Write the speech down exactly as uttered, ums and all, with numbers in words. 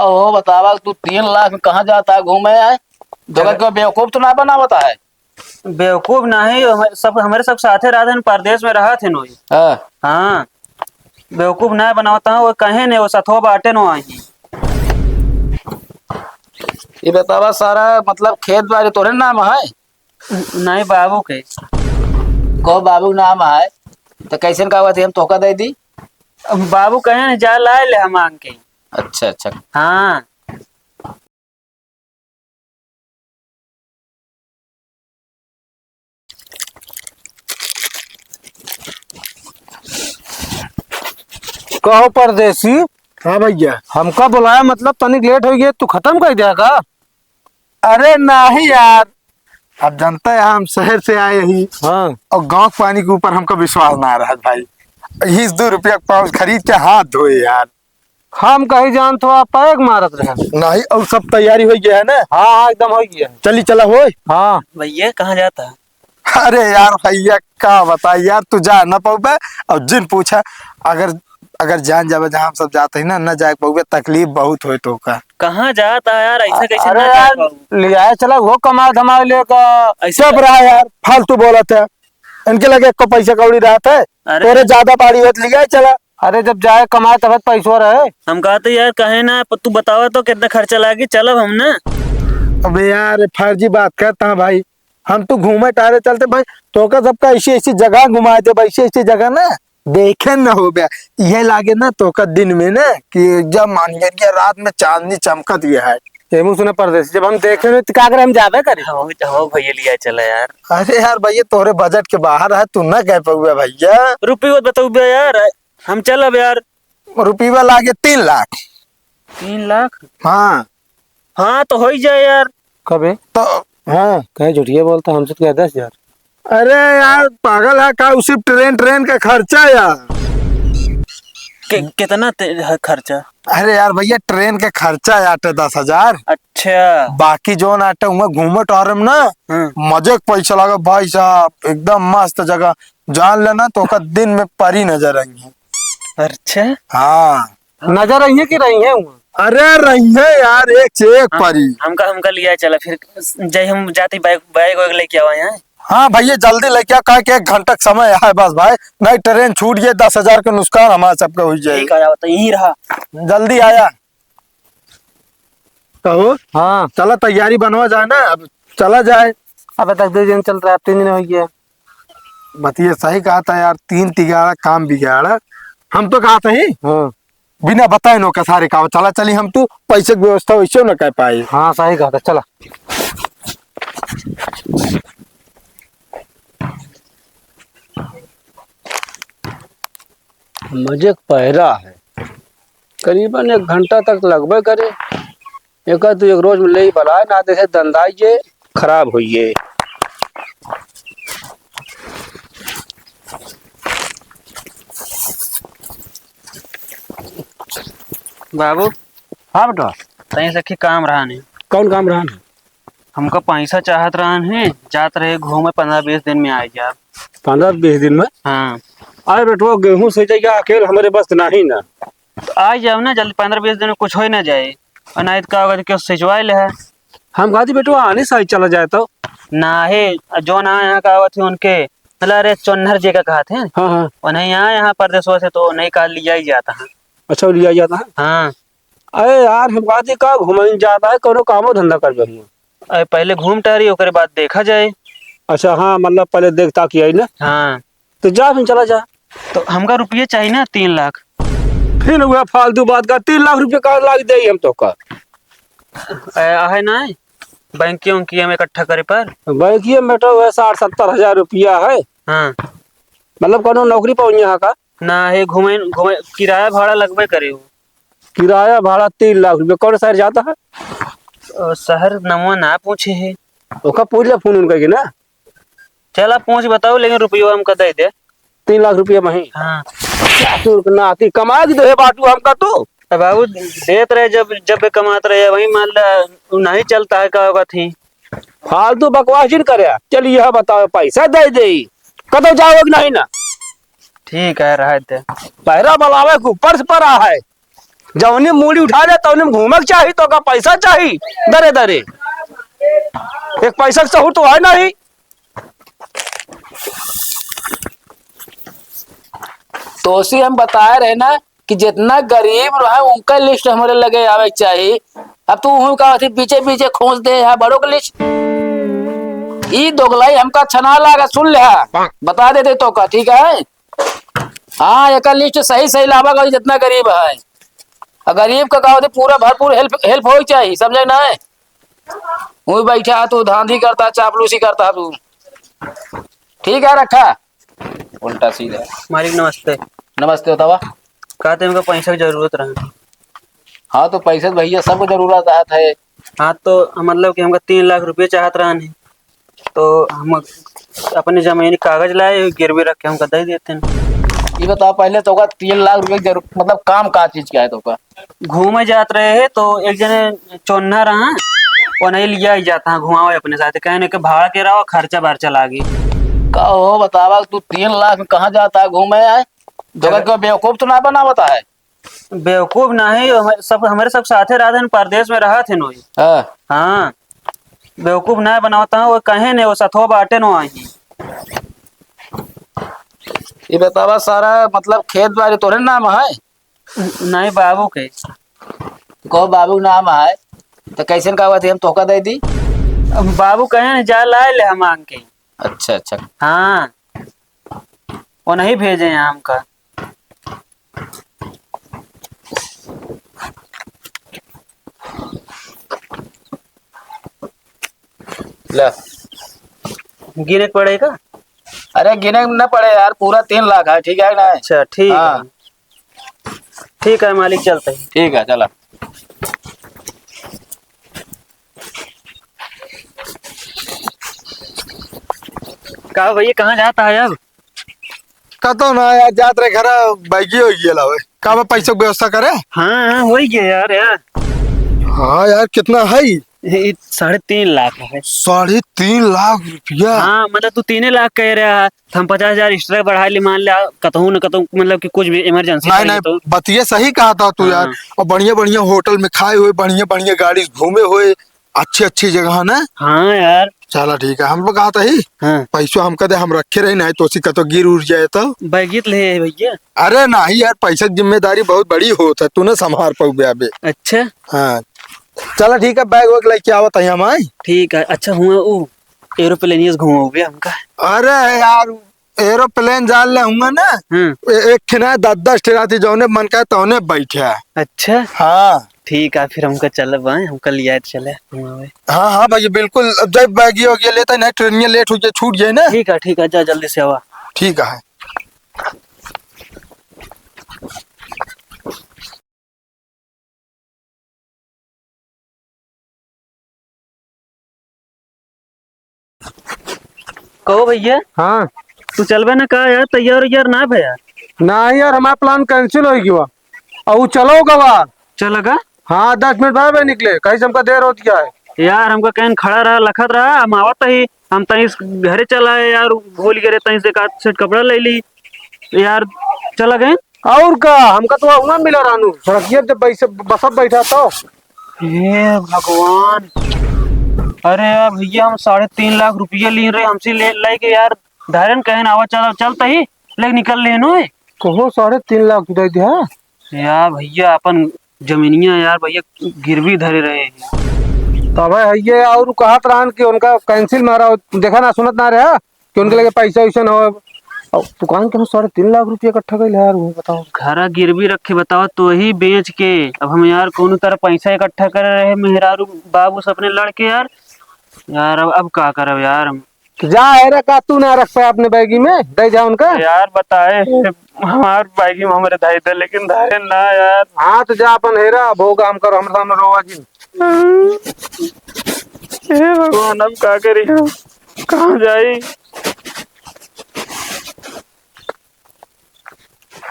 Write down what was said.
ओ बतावा, तू तीन लाख में कहाँ जाता है घूमे आए? तोका अरे। क्यों बेवकूफ तो ना बनावता है? बेवकूफ नहीं, हम सब, हमरे सब साथे रहत हैं, परदेस में रहत हैं नोई। हाँ। हाँ, बेवकूफ ना बनावता हूँ, वो कहे ने, वो सथो बाटे नो आई। ये बतावा सारा, मतलब, खेत बाड़ी तोरे नाम है? नहीं, बाबू के। को बाबू नाम है, तो कैसे का बात है, हम तोका दे दी? बाबू कहे ने, जा लाए ले हम मांग के। अच्छा, अच्छा। हाँ। कहो परदेसी। हाँ भैया। हमका बुलाया, मतलब तनिक लेट हो गया, तू खत्म कर दिया का? अरे नहीं यार, अब जानता है हम शहर से आए ही। हाँ। और गाँव के पानी के ऊपर हमका विश्वास ना रहा भाई, इस दो रुपया के पाउच खरीद के हाथ धोए यार। हम कहीं जान तो आप पैक मारत रहे। नहीं, और सब तैयारी हो गया है ना? हाँ, हाँ, एकदम हो गया। चली चला होय। हाँ। भैया, कहाँ जाता है? अरे यार भैया, का बताई यार, तू जा ना पउबे, और जिन पूछा, अगर, अगर जान जाबे जहाँ हम सब जाते हैं ना, न जाए पउबे, तकलीफ बहुत होय तोका। कहाँ जाता है यार, ऐसा कैसे अरे ना जा यार, पाऊँ? ले आए चला, वो कमा धमा लेगा। ऐसे चुप रहा यार, फालतू बोलत है। इनके लगे एको पैसा कौड़ी रहत है? अरे। तोरे ज्यादा बाड़ी होत, ले आए चला। अरे, जब जाए कमाए तब पैसो रहे। हम कहते यार, कहे ना, प-, तू बतावा तो कितना खर्चा लागी, चलब हम ना। अबे यार, फर्जी बात करता है भाई, हम तो घूमे टहरे चलते भाई, तोका सबका ऐसी ऐसी जगह घुमाए देब, ऐसी ऐसी जगह ना देखे न होबे। ये लागे ना तोका दिन में ना कि जब मान गया रात में चांदनी चमकत ये है। ये मुँह सुने परदेसी, जब हम देखे नहीं तो का करे, हम जाबे करे। हाँ, हाँ भैया, लिया चला यार। अरे यार भैया, तोरे बजट के बाहर है, तू ना कह पउबे भैया। रुपये बताउबे यार, हम चलब यार। रुपया लागे तीन लाख। तीन लाख? हाँ। हाँ, तो हो ही जाए यार। कबे? तो हाँ। कहे झूठिया बोलता, हमसे तो कहे दस हजार। अरे यार, पागल है का? उसी ट्रेन, ट्रेन का खर्चा यार। कि-, कितना ते-, है खर्चा? अरे यार भैया, ट्रेन के खर्चा आटे दस हजार। अच्छा। बाकी जोन आटे हुआ घूमे टहरे में ना, हाँ। मजे के पैसा लगे भाई साहब, एकदम मस्त जगह। जान लेना तो ओकर दिन में परी नजर आई है। अच्छा। हाँ। नजर आई है कि रही है हुआ? अरे रही है यार, एक से एक हम, परी। हमका, हमका लिया चला फिर, जय हम जाती बैग, बैग वैग लेके आवा यहाँ। हाँ भैया, जल्दी लेके आ, काहे कि एक घंटा का समय है बस भाई, नहीं ट्रेन छूट गई, दस हजार के नुकसान हमारा सबका हो जाए। ठीक है, आओ तो यहीं रहा। जल्दी आया। कहो। हाँ। चला तैयारी बनवा जाए ना, अब चला जाए। अबे तक दो दिन चल रहा है, तीन दिन हो गया। बतिया सही कहा था यार, तीन तिगाड़ा काम बिगाड़ा। हम तो कहा था ही। हाँ। बिना बताए नो कसारे का चला चली हम, तू पैसे के व्यवस्था वैसे न कर पाए। हाँ, सही कहा था, चला। मजे के पहरा है, करीबन एक घंटा तक लगबे करे। एक तो एक रोज में ले ही बलाए ना, देखे दंदाई जे खराब होइए। बाबू। हाँ बेटा। तनी सखी काम रहन है। कौन काम रहन है? हमका पैसा चाहत रहन है, जात रहे घूमे, पन्द्रह बीस दिन में आइ जाब। पन्द्रह बीस दिन में? हाँ। अरे बेटवा, गेहूं से जाइए अकेल हमरे बस नहीं ना। तो आइ जाब ना जल्दी, पन्द्रह बीस दिन में कुछ होइ ना जाए। और नहीं तो का होगा, तो केहू सिंचवाइ ले है। हम कहती बेटवा, आनी साइज चला जाए तो। ना है, जो ना यहाँ का आवत है उनके, मतलब, अरे, चोन्हर जी का कहत है। हाँ, हाँ। उन्हें यहाँ, यहाँ परदेसवा से तो नहीं का लिया ही जाता है। अच्छा, वो लिया जाता है? हाँ। अरे यार, हम कहती का घुमाइन जाता है, कोनो कामो धंधा कर जाऊंगा। अरे, पहले घूम टहरी, ओकरे बाद देखा जाए। अच्छा, हाँ, मतलब, पहले देख ताकि आई ना। हाँ। तो जा, फिर चला जा। तो हमका रुपये चाहिए ना, तीन लाख। फिर वह फालतू बात का, तीन लाख रुपये का लाग दे हम तो का। ए, आहे ना, बैंकिया उंकिया में इकट्ठा करे पर। बैंकिया में तो वह साठ सत्तर हजार रुपया है। हाँ। मतलब, कोनो नौकरी पाउन यहाँ का? ना है, घूमे, घूमे, किराया भाड़ा लगबे करे हो। किराया भाड़ा तीन लाख रुपया, कौन शहर जाता है? अ, शहर नमवा ना पूछे है। ओका पूछ ले फोन उन करके ना। चला पूछ बताओ, लेकिन रुपयो हमका दे दे। तीन लाख रुपया मही? हाँ। ससुर के नाती, कमा के दे बाटू हमका तू। अब बाबू देत रहे, जब, जब कमात रहे, वही मान ला, उ नहीं चलता है, का बात ही। फालतू बकवास जिन करे। चल, यह बताओ, पैसा दे दे, कतो जाओ कि नहीं ना? ठीक है, रह दे। पैरा बलावे के ऊपर से परा है। जौनी मूड़ी उठा ले, तौनी में घूमक चाही, तोका पैसा चाही, दरे दरे। एक पैसा के सहूर तो है नहीं। तोसी हम बताए रहे ना कि जितना गरीब रहे, उनका list हमरे लगे आवे के चाही। अब तू हूँ का होती, बीचे बीचे खोज दे है बड़ों के list। ई दोगलाई हमका अच्छा ना लागा, सुन ले, हाँ। बता देते तोका, ठीक है? हाँ, एकर list सही सही लावा करी, जितना गरीब है। और गरीब का का होते, पूरा भरपूर help, help होई चाही, समझे ना? वो बैठा है, तू धांधी करता, चापलूसी करता तू। ठीक है, रखा। उल्टा सीधा। मालिक, नमस्ते। नमस्ते, बतावा। का तो हमका पैसा की जरूरत रहा। हाँ, तो पैसा तो भैया सबको जरूरत रहत है। हाँ, तो मतलब कि हमका तीन लाख रुपये चाहत रहन है, तो हम अपने जमीन कागज लाए, गिरवी रख के हमका दे देते हैं। ये बताओ पहले, तोका तीन लाख रुपये की जरूरत, मतलब काम का चीज का है तोका? घूमे जात रहे हैं, तो एक जने चोन्हा रहा, वो नहीं लिया ही जाता है, घुमावे अपने साथ, कहने के भाड़ा के रहा, खर्चा बर्चा लागी। का हो बतावा, तू तीन लाख में कहाँ जाता है घूमे आए? तो जगह का बेवकूफ तो ना बनावता है? बेवकूफ नहीं, हम सब, हमरे सब साथे रहत हैं, परदेश में रहत हैं नोई। हाँ। हाँ, बेवकूफ ना बनावता है, वो कहे नहीं, वो सथवा बाटे नो आई। ये बतावा, सारा मतलब खेत बाड़ी तोरे नाम है? नहीं, बाबू के। तो कहो बाबू नाम है, तो कैसे का बात है, हम तोहका दे दी? अब बाबू कहे नहीं, जा लाए ले हम मांग के। अच्छा, अच्छा। हाँ, वो नहीं भेजे हैं हमका। ले। गिने के पड़ेगा? अरे गिने के न पड़े यार, पूरा तीन लाख है, ठीक है ना? अच्छा, ठीक है। हाँ। ठीक है मालिक, चलते हैं। ठीक है, चला। का भैया, कहाँ जाता है अब? कतो ना यार, जात रहे घर, बैगी हो गया लावे। का बा, पैसों की व्यवस्था करे? हाँ, हाँ, हो ही गया यार, यार। हाँ यार, कितना है? ये साढ़े तीन लाख है। साढ़े तीन लाख रुपया? हाँ, मतलब तू तीने लाख कह रहा है, तो हम पचास हजार extra बढ़ा ले, मान ले, कतहूँ न कतहूँ, मतलब कि कुछ भी emergency नहीं, पड़ गई नहीं, तो। बतिये सही कहा था तू यार। हाँ। और बढ़िया बढ़िया होटल में खाए हुए, बढ़िया बढ़िया गाड़ी से घूमे हुए, अच्छी अच्छी जगह ना। हाँ यार। चला ठीक है, हम लोग कहा था ही। हाँ। पैसो हमका दे, हम रखे रही, नहीं तो उसी का तो गिर उड़ जाए तो। बैगित ले आए भैया। अरे नहीं यार, पैसा की जिम्मेदारी बहुत बड़ी होत है, तू ना संभार पाऊ बे अबे। अच्छा। हाँ। चला ठीक है, बैग वैग लेके आवत है हम, आई। ठीक है, अच्छा हुआ वो aeroplane से घुमाओगे हमका। अरे यार, aeroplane जान ले हुआ ना। हम्म। ए-, एक ठे ना, दस दस ठे रहती, जौने मन का तौने बैठे। अच्छा। हाँ। ठीक है, फिर हमका चलब, आए, हमका लिया चले घुमावे। हाँ, हाँ भैया, बिल्कुल। अब जब बैगी हो गया लेता है ना, ट्रेनिया लेट हो गया, छूट जाए ना। ठीक है, ठीक है, जा जल्दी से आवा। ठीक है। कहो भैया। हाँ। तू चलबे ना का यार, तैयार उयार ना भया? ना यार, हमारा plan cancel हो गया। और वो चलो गवा। चला गा? हाँ, दस मिनट बाद निकले, कहीं से हमका देर होती है। यार, हमका कहीं खड़ा रहा, लखत रहा, हम आवत ही, हम तहीं से घरे चला आए यार, भूल गए रहे, तहीं से एक आध set कपड़ा ले ली। यार, चला गए। और का, हमका तो हुआ मिला रानू, सड़किया जब बैसे, बस अब बैठा तो। हे भगवान, अरे यार भैया, हम साढ़े तीन लाख रुपया लिए रहे, हमसे ले, लेके यार, धारन कहे ना, आवा चला, चलता ही, लेके निकल ले नो। कहो, साढ़े तीन लाख दे दिया? यार भैया, अपन जमीनिया यार भैया गिरवी धरे रहे हैं। तब है ये, और कहत रहन कि उनका cancel मारा, देखा ना, सुनत ना रहा। कि उनके लगे पैसा वैसा ना हो। अब दुकान के हम साढ़े तीन लाख रुपया इकट्ठा कइले यार, वो बताओ। घरा गिरवी रखे, बताओ, तो ही बेच के अब हम यार कौनो तरह पैसा इकट्ठा करे रहे, मेहरारू बाबू से अपने लड़के यार। यार अब, अब का करब यार हम? जा हेरा, का तू ना रख पाए अपने बैगी में, दे जा उनका। यार बताए, हमार बैगी में हमरे धई दे, लेकिन धरे ना यार। हाँ, तो जा अपन हेरा, अब होगा हम करो, हमरे सामने रोवा जिन। हे भगवान, अब का करी हम? कहाँ जाई?